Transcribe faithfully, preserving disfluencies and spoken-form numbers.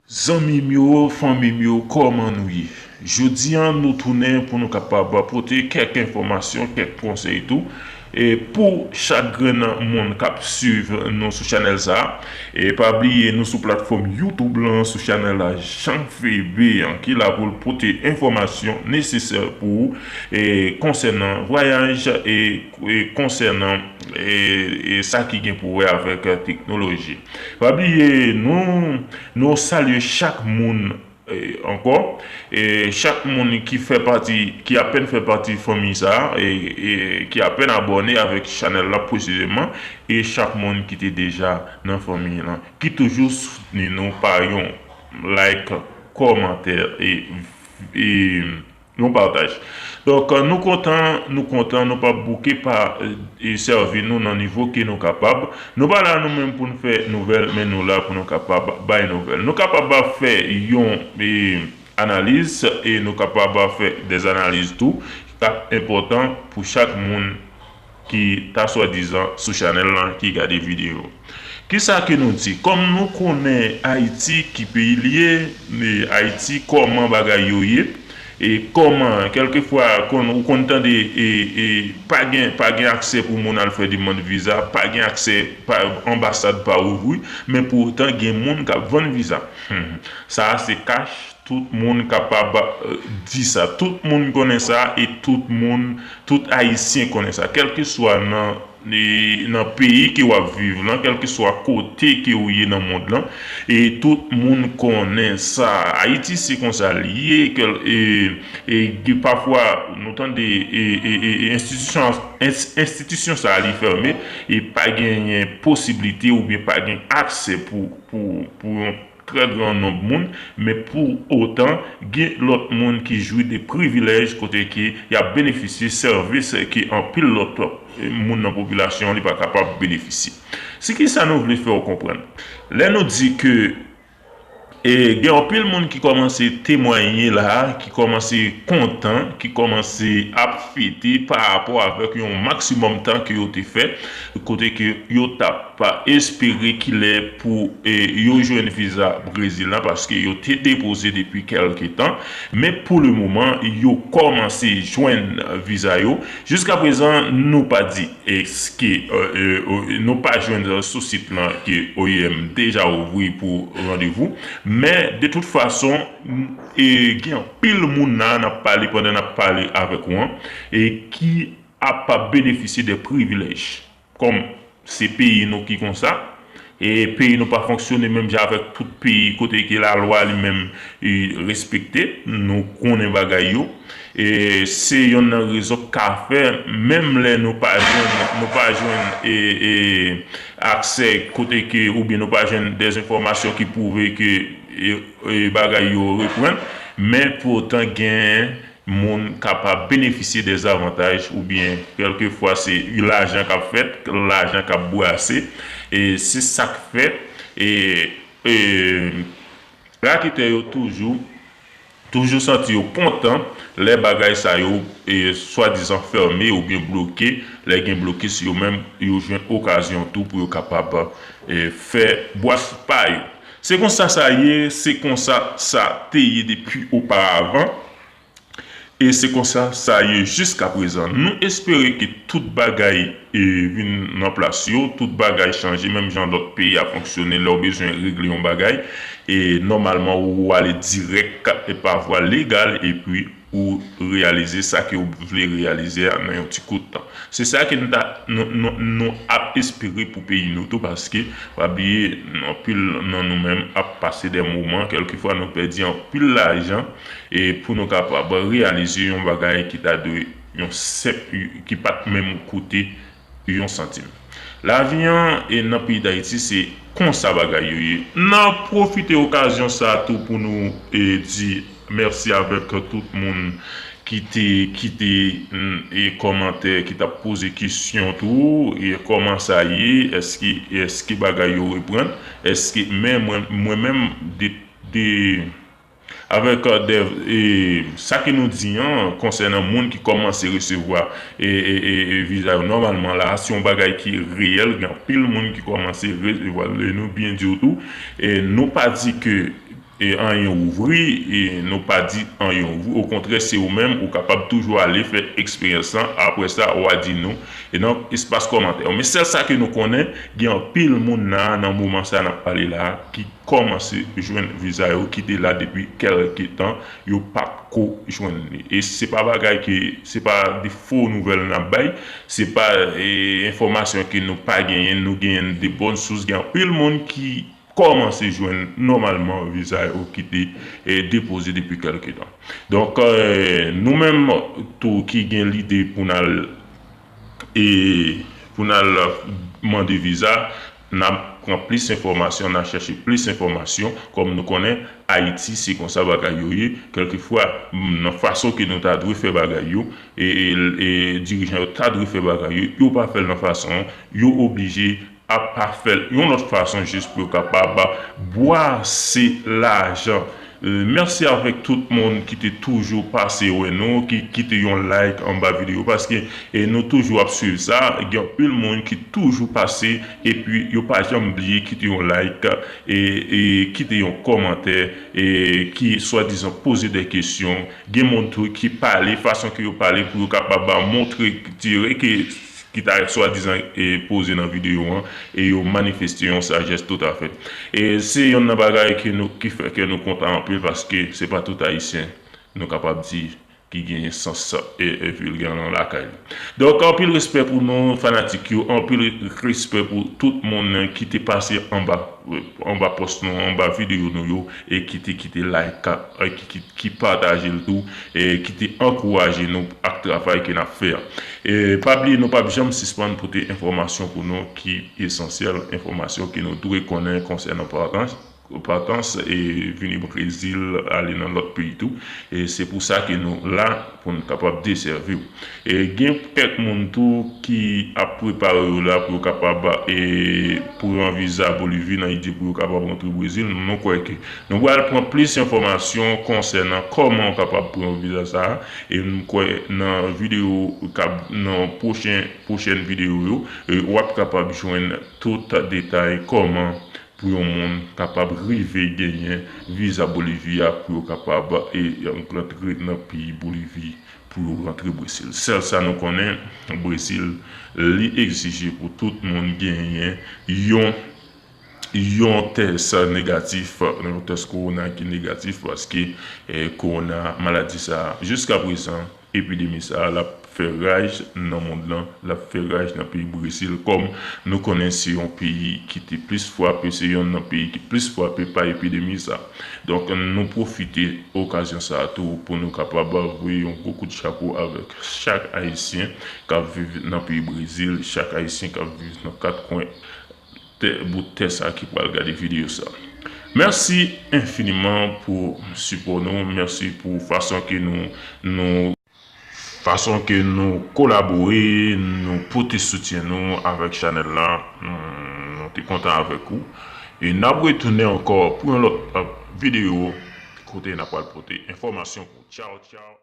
Zanmi m yo, fanmi m yo, kòman nou ye? Jodi a, nou tounen pou nou kapab pote kèk enfòmasyon, kèk konsèy tou. E pou chak grenn moun k ap swiv nou sou chanèl sa a, e pa bliye nou sou platfòm YouTube lan, sou chanèl la Jean Febe an, ki la pou l pote enfòmasyon nesesè pou ou, e konsènan vwayaj, e, e konsènan, e, e sa ki gen pou wè avèk teknoloji. Pa bliye, nou, nou salye chak moun, e, ankò, e chak moun ki fè pati, ki apèn fè pati fanmi sa a, e, e ki apèn abòne avèk chanèl la presizeman, e chak moun ki te deja nan fanmi lan, ki toujou soutni nou pa yon like, kòmantè, e, e yon pataj. Donk, nou kontan, nou kontan, nou p ap bouke pa, e, sèvi nou nan nivo ke nou kapab. Nou pa la nou menm pou n fè nouvèl, men nou la pou nou kapab bay nouvèl. Nou kapab fè yon, e, analiz, e nou kapab fè dè analiz tou k ap enpòtan pou chak moun ki ta swadizan sou chanèl lan ki gade videyo. Kisa ke nou di? Kòm nou konnen Ayiti ki peyi l ye, e Ayiti kòman bagay yo ye, e kòman, kèlkefwa, konn, ou konn tande, e, e pa gen, pa gen aksè pou moun al fè demann viza, pa gen aksè, pa, anbasad pa ouvri, men pou otan gen moun k ap vann viza. Hmm. Sa a se kach, tout moun kapab, e, di sa. Tout moun konnen sa, e tout moun, tout Ayisyen konnen sa. Kèlkeswa nan, e, nan peyi ke w ap viv lan, kèlkeswa kote ke w ye nan mond lan, e tout moun konnen sa. Ayiti se konsa l ye, kèl-, e, e, gen pafwa nou tande, e, e, e, e enstitisyon, ens-, enstitisyon sa a li fèmen, e pa genyen posiblite oubyen pa gen aksè pou, pou, pou yon trè gran nonb moun, men pou otan, gen lòt moun ki jwi de privilèj kote ke y ap benefisye sèvis ke anpil lòt, e, moun nan popilasyon an li pa kapab benefisye. Se kisa nou vle fè w konprann? Lè nou di ke, e, gen anpil moun ki kòmanse temwaye la, ki kòmanse kontan, ki kòmanse ap fete pa rapò avèk yon maksimòm tan ke yo te fè, kote ke yo t ap pa espere kilè pou, e, yo jwenn viza Brezil la, paske yo te depoze depi kèlke tan, men pou le moman, yo kòmanse jwenn viza yo. Jiska prezan, nou pa di èske, e, e, o-, nou pa jwenn sou sit lan ke O I M deja ouvri pou randevou, men de tout fason, e, gen anpil moun la, n ap pale pandan n ap pale avèk ou an, e ki ap pa benefisye de privilèj. Kòm se peyi nou ki konsa, e peyi nou pa fonksyone menm jan avèk tout peyi kote ke lalwa li menm, e, respekte, nou konnen bagay yo. E se yonn nan rezon k ka fè, menm lè nou pa jwenn, nou pa jwenn, e, e, aksè kote ke, oubyen nou pa jwenn dè enfòmasyon ki pwouve ke, e, e, bagay yo reprann, men pou otan gen moun kapab benefisye de zavantaj oubyen kèlkefwa se lajan k ap fèt, lajan k ap brase, e se sa k fè, e, e, raketè yo toujou, toujou santi yo kontan lè bagay sa yo, e, swadizan fèmen oubyen bloke, lè gen blokis yo menm, yo jwenn okazyon tou pou yo kapab, e, fè bwat pa yo. Se konsa sa ye, se konsa sa te ye depi oparavan. E se konsa sa ye jiska prezan. Nou espere ke tout bagay, e, vin nan plas yo, tout bagay chanje, menm jan lòt peyi ap fonksyone, lè w bezwen regle yon bagay, e nòmalman ou ale dirèk, e, pa vwa legal, epi ou reyalize sa ke w vle reyalize a nan yon ti kout tan. Se sa ke nou ta, nou, nou, nou ap espere pou peyi nou tou, paske, pa bliye, anpil nan nou menm ap pase de moman, kèlkefwa nou pèdi anpil lajan, e pou nou kapab reyalize yon bagay ki ta dwe yon senp, ki pa t menm koute yon santim. Lavi an, e nan peyi Dayiti, se konsa bagay yo ye. N ap pwofite okazyon sa a tou pou nou, e, di mèsi avèk tout moun ki te kite, mm, e, kòmantè, ki t ap poze kesyon tou, e kòman sa ye, èske, èske bagay yo reprann, èske, men mwen, mwen menm, de, de, avèk, e, de, e, sa ke nou di an, konsènan moun ki kòmanse resevwa, e, e, e, e, viza yo, nòmalman la, se yon bagay ki reyèl, gen anpil moun ki kòmanse resevwa l, e nou byen di w tou, e nou pa di ke e anyen ouvri, e nou pa di anyen ouvri. Okontrè, se ou menm, ou kapab toujou ale fè eksperyans lan. Apre sa, w a di nou, e nan espas kòmantè. Men sèl sa ke nou konnen, gen anpil moun la, nan moman sa n ap pale la, ki kòmanse jwenn viza yo, ki te la depi kèlke tan, yo pa t ko jwenn li. E se pa bagay ke, se pa de fo nouvèl n ap bay, se pa, e, enfòmasyon ke nou pa genyen, nou genyen de bòn sous, gen anpil moun ki kòmanse jwenn nòmalman viza yo ki te, e, depoze depi kèlke tan. Donk, e, nou menm tou ki gen lide pou n al, e, pou n al mande viza, n ap pran plis enfòmasyon, n ap chèche plis enfòmasyon. Kòm nou konnen, Ayiti, se konsa bagay yo ye. Kèlkefwa, m, nan fason ke nou ta dwe fè bagay yo, e, e, e dirijan yo ta dwe fè bagay yo, yo pa fè l nan fason an, yo oblije ap pa fè l yon lòt fason jis pou yo kapab bwase lajan. E, mèsi avèk tout moun ki te toujou pase wè nou, ki kite yon like anba videyo, paske, e, nou toujou ap swiv sa. Gen anpil moun ki toujou pase, epi yo pa janm bliye kite yon like, e, e kite yon kòmantè, e ki swadizan poze de kesyon. Gen moun tou ki pale, fason ke yo pale pou yo kapab montre, dire ke ki ta swadizan, e, poze nan videyo an, e yo manifeste yon sajès toutafè. E se yonn nan bagay ke nou, ki fè ke nou kontan anpil, paske se pa tout Ayisyen, nou kapab di, ki genyen sans, e, e, vilgè lan lakay li. Donk, anpil respè pou nou, fanatik yo, anpil respè pou tout moun ki te pase anba, anba pòs nou, anba videyo nou yo, e ki te kite like, e ki, ki, ki pataje l tou, e ki te ankouraje nou ak travay ke n ap fè a. E pa bliye, nou p ap janm sispann pote enfòmasyon pou nou ki esansyèl, enfòmasyon ke nou dwe konnen konsènan patans, patans, e vini Brezil, ale nan lòt peyi tou. E se pou sa ke nou la, pou n kapab desèvi w. E gen kèk moun tou ki ap prepare yo la pou yo kapab, e, pran viza Bolivi nan ide pou yo kapab rantre Brezil. Nou kwè ke nou pral pran plis enfòmasyon konsènan kòman w kapab pran viza sa a. E m kwè nan videyo k ap, nan pwochen, pwochèn videyo yo, e, w ap kapab jwenn tout detay kòman pou yon moun kapab rive genyen viza Bolivi a pou yo kapab, e, rantre nan peyi Bolivi pou yo rantre Brezil. Sèl sa nou konnen, Brezil, li egzije pou tout moun genyen yon, yon tès negatif, yon tès kowona ki negatif, paske, e, kowona, maladi sa, jiska prezan, epidemi sa, l ap fè raj nan mond lan, l ap fè raj nan peyi Brezil, kòm nou konnen se yon peyi ki te plis frape, se yonn nan peyi ki plis frape pa epidemi sa. Donk, nou pwofite okazyon sa a tou pou nou kapab voye yon gwo kout chapo avèk chak Ayisyen k ap viv nan peyi Brezil, chak Ayisyen k ap viv nan kat kwen tè, bout tè sa ki pral gade videyo sa. Mèsi enfiniman pou sipò nou, mèsi pou fason ke nou, nou, fason ke nou kolabore, nou pote soutyen nou avèk chanèl la. Hmm, nou te kontan avèk ou. E n ap retounen ankò pou yon lòt, euh, videyo kote n ap pral pote enfòmasyon pou ou. Tchaw, tchaw.